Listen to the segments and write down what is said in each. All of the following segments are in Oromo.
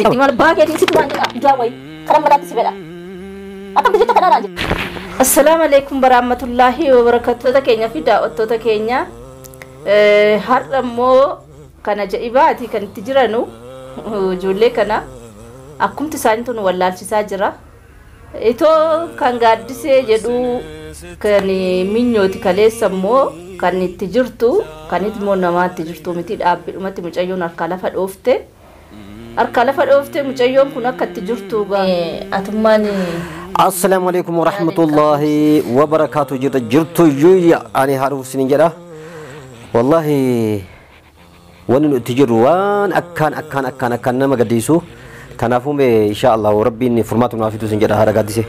Sitti maal baakee sitti waan jedha ijaa wayi karaa madaatti si fedha. Akkam jettu kana naan jedha. Assalaamu alaikum warahmatullahi wabarakatuh keenya fi daawwattoota keenya. Har'a immoo kan ajaa'ibaati kan itti jiranu ijoollee kana akkumti isaanii tun wallaalchisaa jira. Itoo kan gaaddisee jedhu kan minyooti kaleessa immoo kan itti jirtu kan itti immoo namaatti jirtu miti dhaabbiidhumatti mucayyoon harkaa lafa dhoofte. Harkaa lafa dhoofte mucayyoon kun akka itti jirtu atummaan. Assalaamu alaikum warahmatullahi wabarakaatu jirta jirtu iyyuu ani haadhuuf isiniin jedha. Wallahi wanni nuti jirru waan akkaan akkaan akkaan akkaan nama gaddisiisu. Kanaafuu mee insha Allah rabbiin furmaata nuuf fidu isin jedha haadha gaaddisee.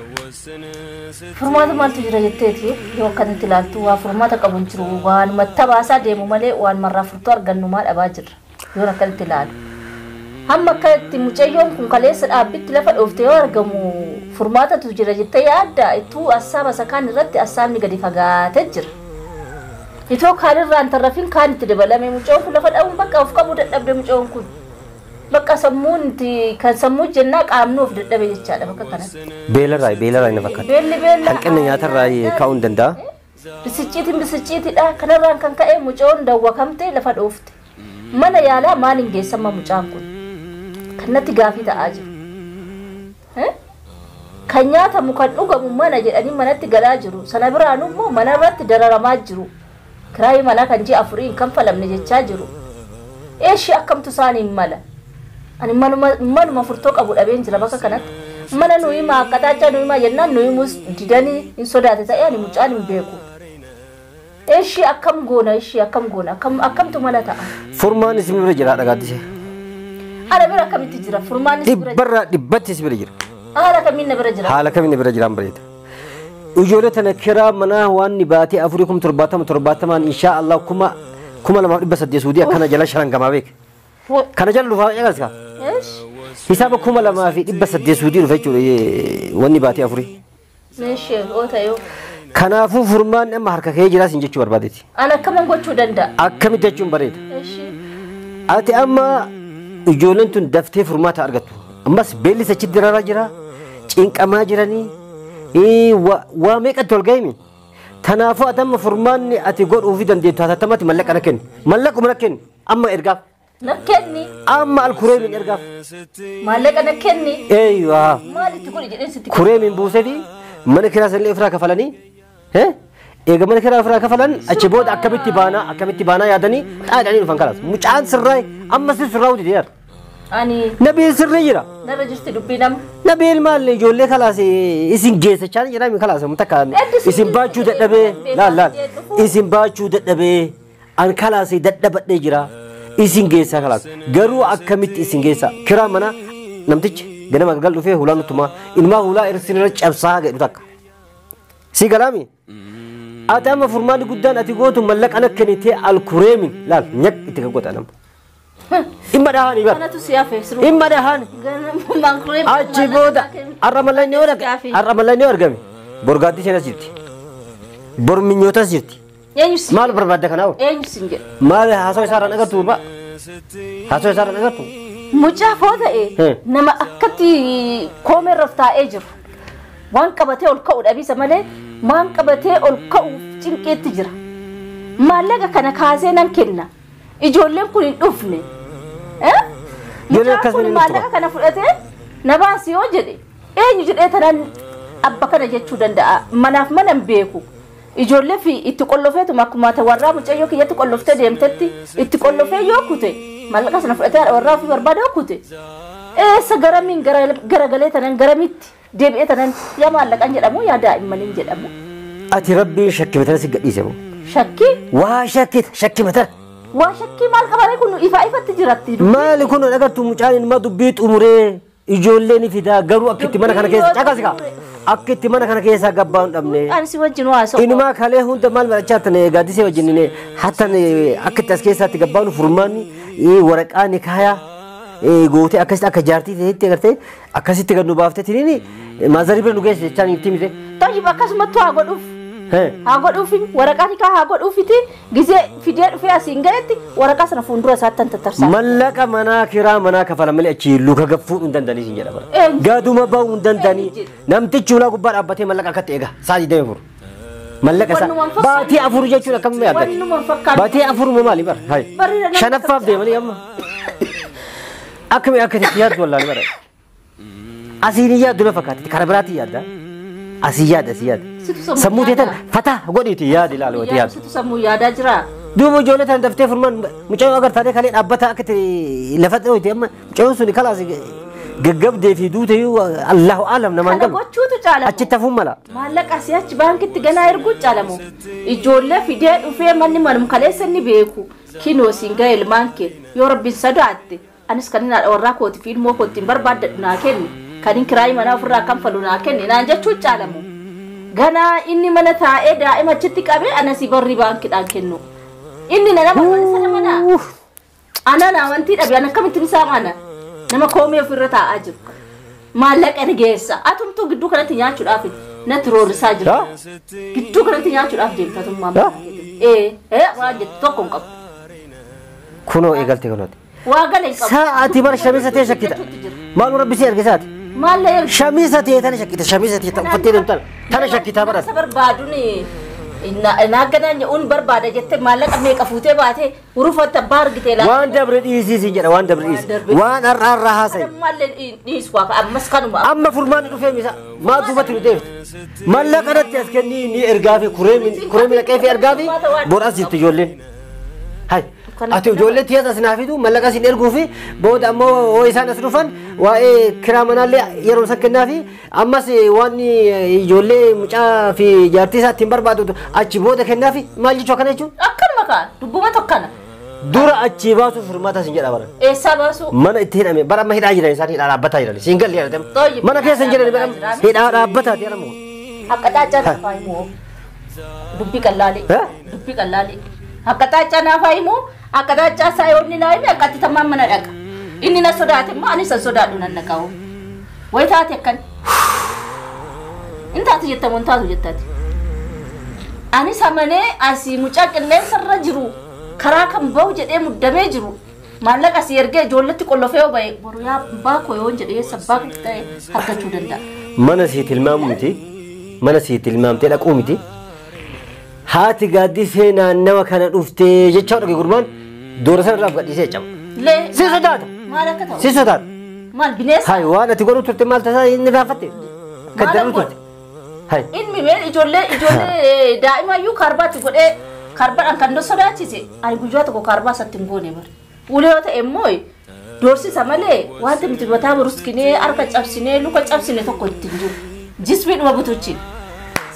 Furmaata maaltu jira jetteeti yoo akkanatti ilaaltu waa furmaata qabu hin jiru waan matta baasaa deemu malee waan marraa furtuu argannu maa dhabaa jirra yoo akkanatti ilaalu. Hamma akkatti mucayyoon kun kaleessa dhaabbitti lafa dhoofte yoo argamu furmaatatu jira jettee yaadda ittuu assaaba isa kaan irratti assaabni gadi fagaatee jira. Itoo kaan irraan tarrafiin kaan itti dabalame mucayyoon kun lafa dhabuun bakka of qabuu dadhabde mucayyoon kun. Bakka sammuun kan sammuu jennaa qaamni of dadhabe jechaadha bakka kanatti. Beelarraa beelarraa na fakkaata. Beelli beella. Hanqinni nyaatarraa ka'uu hin danda'a. Bisicciitiin bisicciitidha. Kanarraan kan ka'e mucayyoon dawwakamtee lafa dhoofte. Mana yaalaa maaliin geessama mucaan kun? Kanatti gaafii ta'aa jiru. Kan nyaatamu kan dhugamu mana jedhanii manatti galaa jiru. Sana biraan immoo mana irratti dararamaa jiru. Kiraayii manaa kan ji'a afurii hin kanfalamne jechaa jiru. Eeshii akkamtu isaaniin mala? Ani manuma furtoo qabu dhabeen jira bakka kanatti. Mana nuyi maa akkataachaa nuyi maa jennaan nuyi mus didanii hin sodaate ta'ee ani mucaan hin beeku. Eeshii akkam goona eeshii akkam goona akkamtu mala ta'a? Furmaan isin bira jira haadha gaaddisee. Ana bira akkamitti jira? Furmaan isin bira jira. Dhibbarraa dhibbatti isin bira jira. Haala kamiin na bira jira? Haala kamiin na bira jiraan bareeda. Ijoollee tana kiraa manaa waan ni baatee afurii kum torbaatama torbaatamaan insha Allah 2800 suudii akkana jala sharangamaa beek. Kana jala dhufaa eegas kaa. Hisaaba 2800 suudii dhufa jechuudha wanni baatee afurii. Meeshee oo ta'ee. Kanaafuu furmaan amma harka kee jiraas hin jechuu barbaadeeti. Ana akkaman gochuu danda'a? Akkamitti jechuun bareeda. Ati amma ijoolleen tun daftee furmaata argattu. Ammas beelli achitti dararaa jira. Cinqamaa jiranii. Waa meeqatti ol ga'imi? Kanaafuu ati amma furmaanni ati godhuufii dandeettu hatattamatti mallaqa na kenni. Mallaquma na kenni. Amma ergaaf. Na kenni. Amma alkureemiin ergaaf. Maallaqa na kenni. Eeyyuu. Maalitti godhi jedheen sitti. Kureemiin buuseefi mana kiraa sanillee ofirraa kafalanii. Eega mana kiraa ofirraa kafalan achi booda akkamitti baanaa yaadanii xaadhanii dhufan kalaas. Mucaan sirraa amma sirraa hojii deeyaar. Ani Nabiin sirrii jira. Narra jirti dubbii nama. Nabiin maal ijoollee kalaas isin geessachaa jira kalaas takka isin baachuu dadhabee laal laal isin baachuu dadhabee an kalaas dadhabadhee jira isin geessaa kalaas garuu akkamitti isin geessa kiraa mana namtichi ganama galgal dhufee hulaa nutumaa ilmaa hulaa isin irra cabsaa jedhu takka. Si galaami? Ati amma furmaanni guddaan ati gootu mallaqa na kennitee alkureemin laal nyaq itti gaggota nama. Dhimma dhahaanii bara. Kanatu si hafe siruu. Dhimma dhahaan. Achi booda har'a mallanni yoo har'a mallanni yoo argame borgaattii isheen as jirti. Bor minyootas jirti. Maal barbaadda kanaaf? Eenyu sin jedhe? Maal haasawaa isaarraan agartu ba? Haasawaa isaarraan agartu? Mucaa foo ta'e nama akkatti koomeerra taa'ee jiru. Waan qabatee ol ka'u dhabiisa malee waan qabatee ol ka'uuf cinqeetti jira. Maallaqa kana kaasee nan kenna. Ijoolleen kun hin dhufne. Mucaan kun maallaqa kana fudhatee na baasi yoo jedhe eenyu jedhee tanaan abba kana jechuu danda'a. Manaaf mana hin beeku. Ijoollee fi itti qollofeetuma akkuma warraa mucayyoo kiyyatti qolloftee deemtetti itti qollofee yoo kute maallaqa sana fudhatee warraa ofii barbaade yoo kute eessa garamiin garagalee tanan garamitti deebi'ee tanan yaa maallaqaan jedhamu yaa daa'immaniin jedhamu. Ati rabbiin shakkii mataa si gadhiise moo? Shakkii? Waa shakkii mataa. Waa shakkii maal qabaree kun ifaa ifatti jiratti. Maali kun agartuu mucaan ilmaa dubbii xumuree ijoollee ni fidaa garuu akkitti mana kana keessa caqasi kaa akkitti mana kana keessa gabbaa hin dhabne. Ani si wajjin waa soqo. Inumaa kalee hunda maal barachaa tan gaaddisee wajjin hattan akkitti as keessaatti gabbaan furmaanni waraqaa ni kaayaa gootee akkasitti akka jaartii ta'etti agartee akkasitti gad nu baaftee tiniini maazarii bira nu geesse jechaan itti mite. Tayyib akkasumatti waa godhuuf. Haa godhuufi waraqaa nikaa haa godhuufiti gizee fidee dhufee asiin gahetti waraqaa sana fuuldura isaatti tattarsaa. Mallaqa manaa kiraa manaa kafala malee achi luka gaffuudhu hin danda'anii siin jedha bara. Gaduma bahuu hin danda'anii namtichi ulaa gubbaa dhaabbatee mallaqa akkatti eega sa'a 24. Mallaqa isaa baatii 4 jechuun akkam yaaddate? Baatii 4 moo maali bara? Shanaffaaf deemanii amma. Akkami akka itti yaaddu wallaahi bara. Asiin yaaddu na fakkaatti karaa biraatti yaadda. Asii yaada asii yaada. Sammuu teetan fataa godhiiti yaadi ilaalu wati yaadu. Situ sammuu yaadaa jira. Duuba ijoollee tana daftee furmaan mucayyoo agartaalee kalee dhaabbata akka itti lafa dhooyte amma mucayyoon sun kalaas gaggabdee fi duute iyyuu Allahu alam namaan galu. Kana gochuutu caalamu. Achitti hafuun mala. Maallaqa asii achi baankitti ganaa erguu caalamu. Ijoollee fidee dhufee manni manum kaleessa inni beeku. Kinoo siin ga'e ilmaan kee yoo rabbiin sodaatte anis kan inni haadha warraa kooti fi ilmoo kootti hin barbaaddadhu naa kenni. Kan inni kiraayii manaa ofirraa kanfalu naa kenni naan jechuun caalamu. Ganaa inni mana taa'ee daa'ima achitti qabee anasii barri baankiidhaan kennu. Inni na nama mana sana mana. Ana na amantii dhabe ana akkamittiin isaa mana. Nama koomee ofirra taa'aa jiru. Maallaqa ni geessa. Atumtuu gidduu kanatti nyaachuudhaaf natti roorrisaa jiru. Gidduu kanatti nyaachuudhaaf deemta atummaa mana keetiin. Waan jettu tokko hin qabu. Kunoo eegalte kunooti. Waa gala hin qabu. Sa'aatii bara shamisa ta'e shakkita. Maal rabbi si erge sa'aati? Maal la erge? Shamisa ta'e tana shakkita shamisa ta'e tana uffattee deemtu tana shakkitaa bara. Isa barbaaduun naagganaan un barbaada jettee maallaqa meeqa fuutee baatee urufatta abbaa argitee laata. Waan dabre dhiisii siin jedha waan dabre dhiisii. Waan har'a har'a haasa'i. Maallee dhiisu waa ammas kanuma. Amma furmaanni dhufee misa maal duubatti nu deebite. Maallaqa natti as kennii ni ergaa fi kuree naqee fi ergaa fi bor as jirti ijoolleen. Hai. Ati ijoollee tiyas as naa fidu maallaqa siin erguu fi booda ammoo hoo isaan as dhufan waa'ee kiraa manaallee yeroo isaan kennaa fi ammas waan ijoollee mucaa fi jaartii isaa ittiin barbaadu achi booda kennaa fi maal jechuu akkana jechuun? Akkanuma kaa dubbuma tokkana. Dura achi baasuuf furmaata siin jedha bara. Eessaa baasu? Mana itti hidhame bara amma hidhaa jiran isaan hidhaa dhaabbataa jiran siin galli yaadame. Mana keessa hin jiran bara hidhaa dhaabbataa jedhamu. Akka xaachaa naafaa himu. Dubbii qallaalee. Dubbii qallaalee. Akka xaachaa naafaa himu. Akka xaachaa isaa yoo inni naa hime akka itti tammaan mana dhaqa. Inni na sodaate immoo anis san sodaadhu nan dhaqa'u. Wayi taate akkan. In taate jettamu hin taatu jettaati. Anis amanee asii mucaa qilleensa irra jiru karaa kan bahu jedhee muddamee jiru maallaqa asii ergee ijoolletti qollofee yoo bahe boru yaa abbaa koo yoo jedhee sabbaa ta'e argachuu danda'a. Mana sii tilmaamu miti. Mana sii tilmaamtee dhaquu miti. Haati gaaddisee naannawa kana dhuftee jecha dhage gurbaan doora sana irraa gadhiisee caba. Si sodaata. Maal akka ta'u? Si sodaata. Maal bineensa? Hai waan ati godhu turte maal tasaa inni gaafatte? Kan darbu turte. Hai. Inni mee ijoollee daa'ima iyyuu kaarbaatti godhee kaarbaadhaan kan sodaachise ani guyyaa tokko kaarbaa isatti hin goone bara. Ulee yoo ta'e immoo doorsisa malee wanti nuti mataa buruskinee harka cabsinee luka cabsine tokko itti hin jiru. Jismiidhuma butuchi.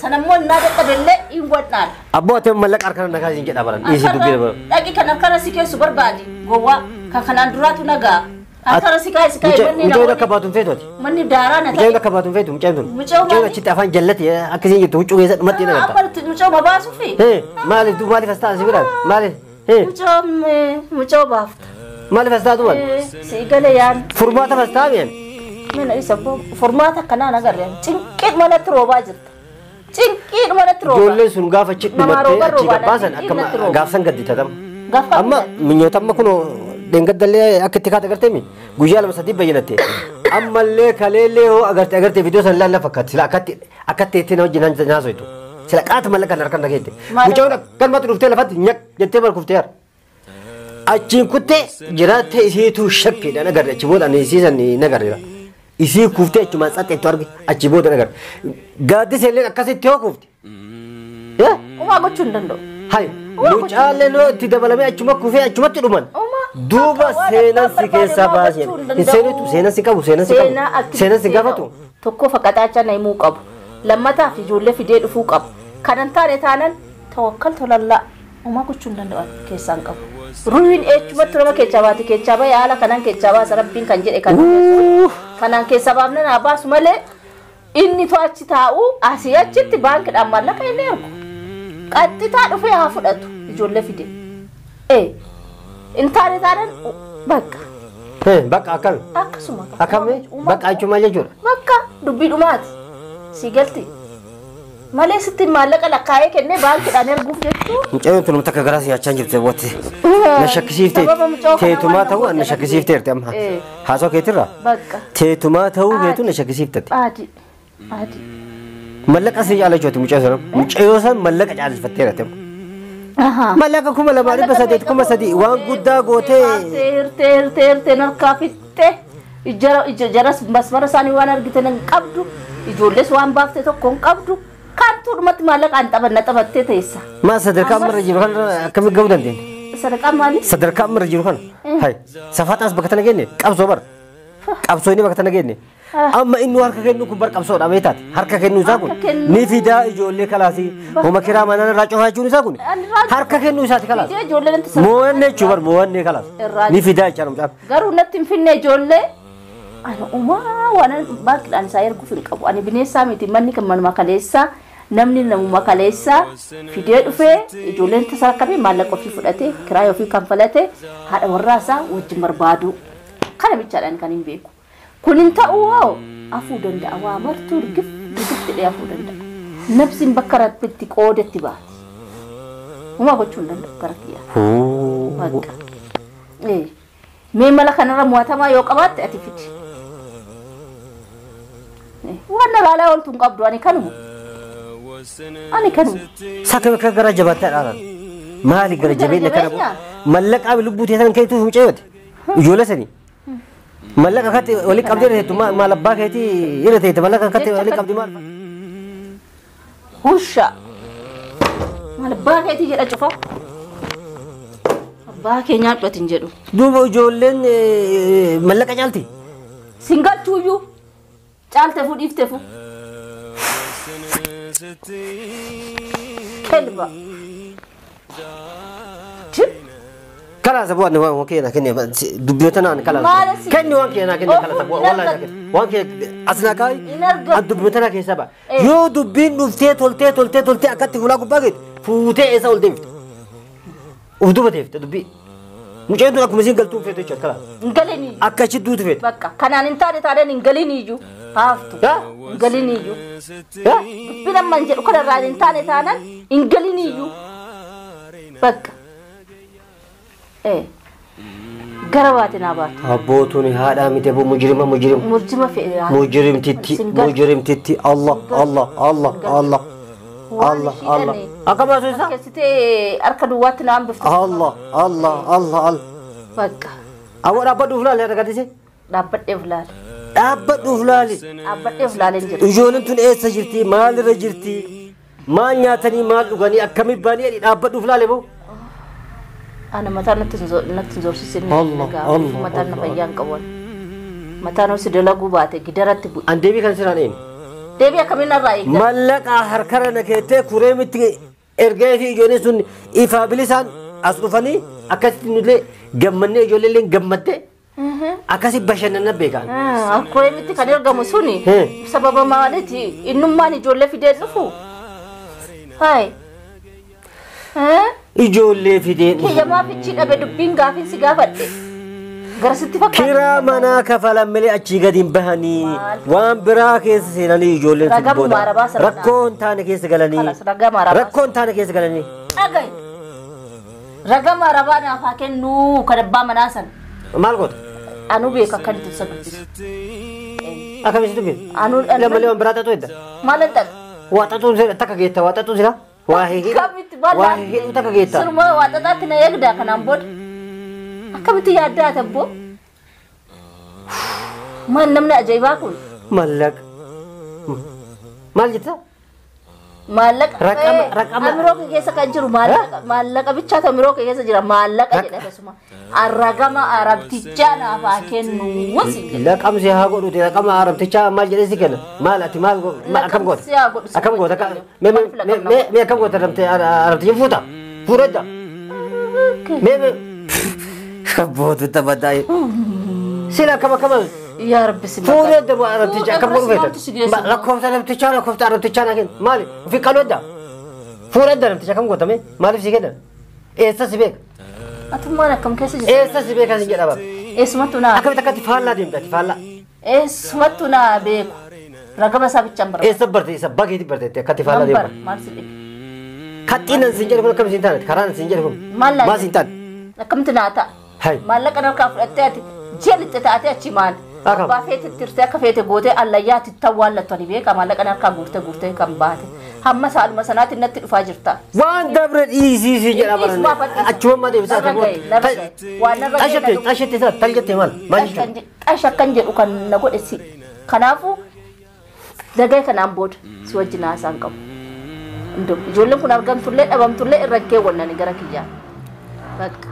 Sanammoo naa dadhabellee hin wadhaadha. Abboo ati mallaqa harka nagaa siin jedha baran. Dhiisii dubbii bara. Dhaqi kan harkana si keessu barbaadi gowwaa kan kanaan duraatu nagaa. Harkana si kaa'e si kaa'e manni Mucayyoo akka baatu hin feetu ati. Manni daaraa na ta'e. Mucayyoo akka baatu hin feetu mucayyoo tun. Mucayyoo achitti afaan jallate akkasiin jirtu huccuu keessa dhumatti hin agarta. Amma mucayyoo baasuufi. Maaliif maaliif as ta'a si biraan maaliif? Mucayyoo baafta. Maaliif as taatu maal? Si galee yaan. Furmaata as ta'a mi'an. Mana isa furmaata akkanaan agarre cinqii manatti roobaa jirta. Cinqii manatti roobaa. Ijoolleen sun gaafa achi dhumattee achi gabbaasan akka gaafsan gadditatama. Amma minyoota amma kunoo deengaddallee akka itti kaata agartee mi guyyaa 2 3 bayyanatte. Ammallee kaleellee hoo agarte agarte viidiyoo san laalla fakkaatti sila akkatti akkatti ittiin hojii naasoitu. Sila qaata mallaqa kan harkaan dhageette. Mucaan akkanumatti dhuftee lafatti nyak jettee barkuftee har. Achiin kuttee jiraattee isiituu shakkiidhaan agarre achi booda ani isiisan nagarreera. Isii kuftee achumaan tsaxxeettu arge achi booda nagarre. Gaaddisa illee akkasitti yoo kufte. Uumaa gochuu hin danda'u. Hai mucaallee loo itti dabalamee achuma kufee achumatti dhuman. Duuba seenaan si keessaa baasee hin seenutu seenaan si qabu seenaan si qabu seenaan si gaafatu. Tokko faqaxaachaa na himuu qabu. Lammataaf ijoollee fidee dhufuu qabu. Kanan taane taanan tawakkal tolallaa uumaa gochuu hin danda'u keessaan qabu. Ruhiin echumatti nama keessaa baate keessaa bahee haala kanaan keessaa baasa rabbiin kan jedhe kan kanaan keessaa baafne naa baasu malee inni to'achi taa'u asii achitti baankiidhaan maallaqa inni ergu. Qaxxitaa dhufee haa fudhatu ijoollee fide. In taane taanan bakka. Bakka akkami? Akkasuma. Akkami? Bakka jechuun maal jechuudha? Bakka dubbii dhumaati. Si galti. Malee sitti maallaqa lakkaa'ee kennee baankiidhaan erguuf jechuun. Mucayyoo tun takka garaa si nyaachaa jirte bootti. Na shakkisiifte. Sababa mucoo kanaa Teetumaa waan ta'uu na na shakkisiifteerti amma. Haasoo keetirraa? Bakka. Teetumaa ta'uu keetu na shakkisiiftetti. Adi. Adi. Mallaqa si jaalachuuti mucayyoo sana. Mucayyoo san mallaqa caalchifatteerti amma. Mallaqa 2800 3000 waan guddaa gootee. Hirtee hirtee hirtee narkaa fixxee ija jaras masmara isaanii waan argite hin qabdu ijoollees waan baafte tokko hin qabdu kantuu dhumatti maallaqaan taphanna taphattee teessa. Maa sadarkaa ammarra jiru kana akkamitti gahuu dandeenya? Sadarkaa maali? Sadarkaa ammarra jiru kana. Hai safaxaas bakka tana geenye qabsoo bara. Qabsoo inni bakka tana geenye. Amma inni harka kennu kun bar qabsoodha mee taate harka kennu isaa kun ni fidaa ijoollee kalaasii homa kiraa manaan irraa cufaa jechuun isaa kun harka kennu isaati kalaas. Fidee ijoollee natti Mo'anne jechuun bar mo'anne kalaas ni fidaa jechaa mucaan. Garuu natti hin finne ijoollee ani uumaa waan baankiidhaan isaa erguuf hin qabu. Ani bineensaa miti manni kan manuma kaleessaa namni namuma kaleessaa fidee dhufee ijoolleen tasaa qabee maallaqa ofii fudhatee kiraayii ofii kanfalatee haadha warraa isaa wajjin barbaadu. Kana bichaadhaan kan hin beeku. Kun hin ta'u hoo afuu danda'a waa martuu rigif rigif jedhee afuu danda'a. Nafsiin bakka rabbitti qoodetti baati. Uumaa gochuu hin danda'u gara kiyyaa. Bakka. Mee mala kanarra mo'atamaa yoo qabaatte ati fidi. Waan laalaa ooltu hin qabdu ani kanuma. Ani kanuma. Sakka bakka gara jabaatee dhaalan. Maali gara jabeenya kana mallaqaa lubbuu teessan keetuuf mucayyooti. Ijoollee sanii. Mallaqa akkatti walii qabdee irra teettu maal abbaa keetii irra teette mallaqa akkatti walii qabdi maal. Husha. Maal abbaa keetii jedha cufa. Abbaa kee nyaadhu ati hin jedhu. Duuba ijoolleen mallaqa caalti. Singalchuuyyuu caalte fuu dhiifte fuu. Kelba. Kalaas abu ani waan kee na kenne dubbiyoota naan kalaas. Kenni waan kee na kenne kalaas abu wallahi waan kee as na kaayi an dubbiyoota na keessa ba. Yoo dubbiin dhuftee toltee toltee toltee akkatti fuulaa gubbaa geette fuutee eessa ol deemte. Uf duuba deemte dubbii. Mucayyoo tun akkuma isiin galtuun feetu jechuudha kalaas. Hin galiniyyuu. Akka achi duutu feetu. Bakka kanaan hin taane taaneen hin galiniyyuu. Haaftu. Hin galiniyyuu. Dubbiin amma hin jedhu kanarraa hin taane taanaan hin galiniyyuu. Bakka. Gara baate naa baatu. Abbootuun haadhaa miti aboo mujrima mujrima. Mujrima fe'e. Mujrimtitti mujrimtitti Allah Allah Allah Allah Allah Allah. Akkam baasuu isaa? Keessitee harka duwwaatti na hambifte. Allah Allah Allah Allah. Bakka. Awwa dhaabbadhuuf laali haadha gaddisee. Dhaabbadheef laali. Dhaabbadhuuf laali. Dhaabbadheef laali hin jiru. Ijoolleen tun eessa jirti? Maalirra jirti? Maal nyaatanii maal dhuganii akkamitti baanii dhaabbadhuuf laali boo? Ana mataan natti hin zoorsisin. Mataan na fayyaa hin qabu. Mataan hosi dalaguu baate gidaratti bu'e. An deebii kan siraan eenyu? Deebii akkamiin narraa eegda? Mallaqa harkara na keettee kuree miti ergee fi ijoolleen sun ifaa bilisaan as dhufanii akkasitti nullee gammannee ijoollee illee gammaddee akkasi bashannana beekan. Kuree miti kan ergamu suni sababa maaliiti? Innummaan ijoollee fidee dhufu? Hayi. Ijoollee fidee dhufu. Kiyyamaa fichii dhabe dubbiin gaafiin si gaafadhe. Garasitti fakkaata. Kiraa manaa kafalan malee achii gadi hin bahanii waan biraa keessa seenanii ijoolleen sun booda rakkoo hin taane keessa galanii rakkoo hin taane keessa galanii. Dhagahi. Ragama arabaa naaf haa kennu kan abbaa manaa sana. Maal goota? Anuu beeka akka inni ibsa dubbisu. Akkamitti dubbisu? Anuu lammalee waan biraa xaxuu edda. Maal hin xaxu? Waa xaxuun takka geetta waa xaxuun sila. Waa hihidhu takka geetta. Surma waa xaxaatti na eegdaa kanaan booda. Akkamitti yaaddaa tabboo? Maal namni ajaa'ibaa kun? Mallaqa. Maal jetta? Maallaqa. Amiroo kee keessa kan jiru maallaqa maallaqa bichaatu amiroo kee keessa jira maallaqa jedha akkasuma. Arragama arabtichaa naaf haa kennu wasi jedha. Laqamsi haa godhuti raqama arabtichaa maal jedhee si kenna? Maal ati maal akkam goota? Akkam goota? Mee akkam goota arabticha fuuta? Fuudhedda? Mee mee Abbootu taphataa. Sila akkam akkam Yaa Rabbi si Fuudhedda arabticha akkam godhu feeta? Lakkoofsa arabtichaa lakkoofsa arabtichaa naa kenna. Maali? Ofii qal'oodda? Fuudhedda arabticha akkam goota mee? Maaliif si kenna? Eessa si beeka? Atummaan akkam keessa jirta? Eessa si beeka si jedha bara? Eessumattu naa. Akkamitti akkatti faallaa deemta ati faallaa? Eessumattu naa beeku. Ragama isaa bichaan barbaada. Eessa barte isa bageeti barte akkatti faallaa Nan bara deema. maal si dhibe? Kaxxiinan siin jedhe kun akkam siin taane karaan siin jedhe kun. Maal laa Maal siin taane? Akkamitti naa ta'a? Hai. Maallaqa harkaa fudhattee ati ji'a lixxe taatee achi maal? Akkam. Abbaa feete tirtee akka feete gootee allayyaatti tawwaallattu ani beeka maallaqa harkaa guurtee guurtee kan baate. Hamma saaluma sanaatti natti dhufaa jirta. Waan dabre dhiisii siin jedha Dhiisuu baranne. afaan Achuma maa deebisaa Narra gahe, narra gahe. Waan narra gahe Xashatte na xashatte isaa tal jette maal? Maal jechuudha? Xasha akkan jedhu kan na godhe si. Kanaafuu dagee kanaan booda si wajjin haasaan qabu. Ijoolleen kun argamtullee dhabamtullee irra keewwannani gara kiyyaa. Bakka.